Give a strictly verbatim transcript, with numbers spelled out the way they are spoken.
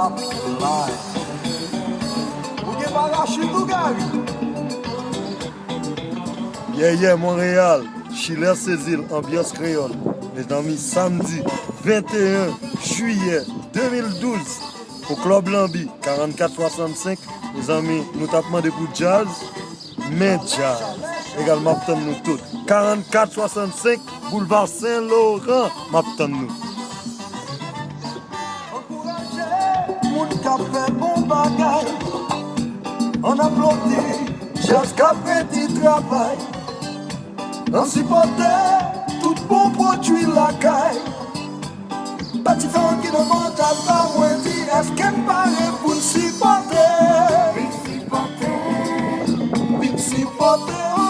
Live. Ou gen parachit ou Gary? Yeah, yeah, Montréal, Schiller Cézil, Anbyans Kreyòl. Mezanmi, samdi venteyen jiyè de mil douz, o Club Lanbi, karannkat swasannsenk. Mezanmi, nou t ap mande pou djaz, men djaz. Egal, m ap tann nou tout. Karannkat swasannsenk, Boulva Sen Loran, m ap tann nou. Ankouraje moun k ap fè bon bagay. Ann aplodi djaz k ap redi travay. Ann sipòte tout bon pwodui lakay. Pa diferan ki nan bon djaz la, mwen di, èske n pare pou n sipòte? Vin sipòte, vin sipòte.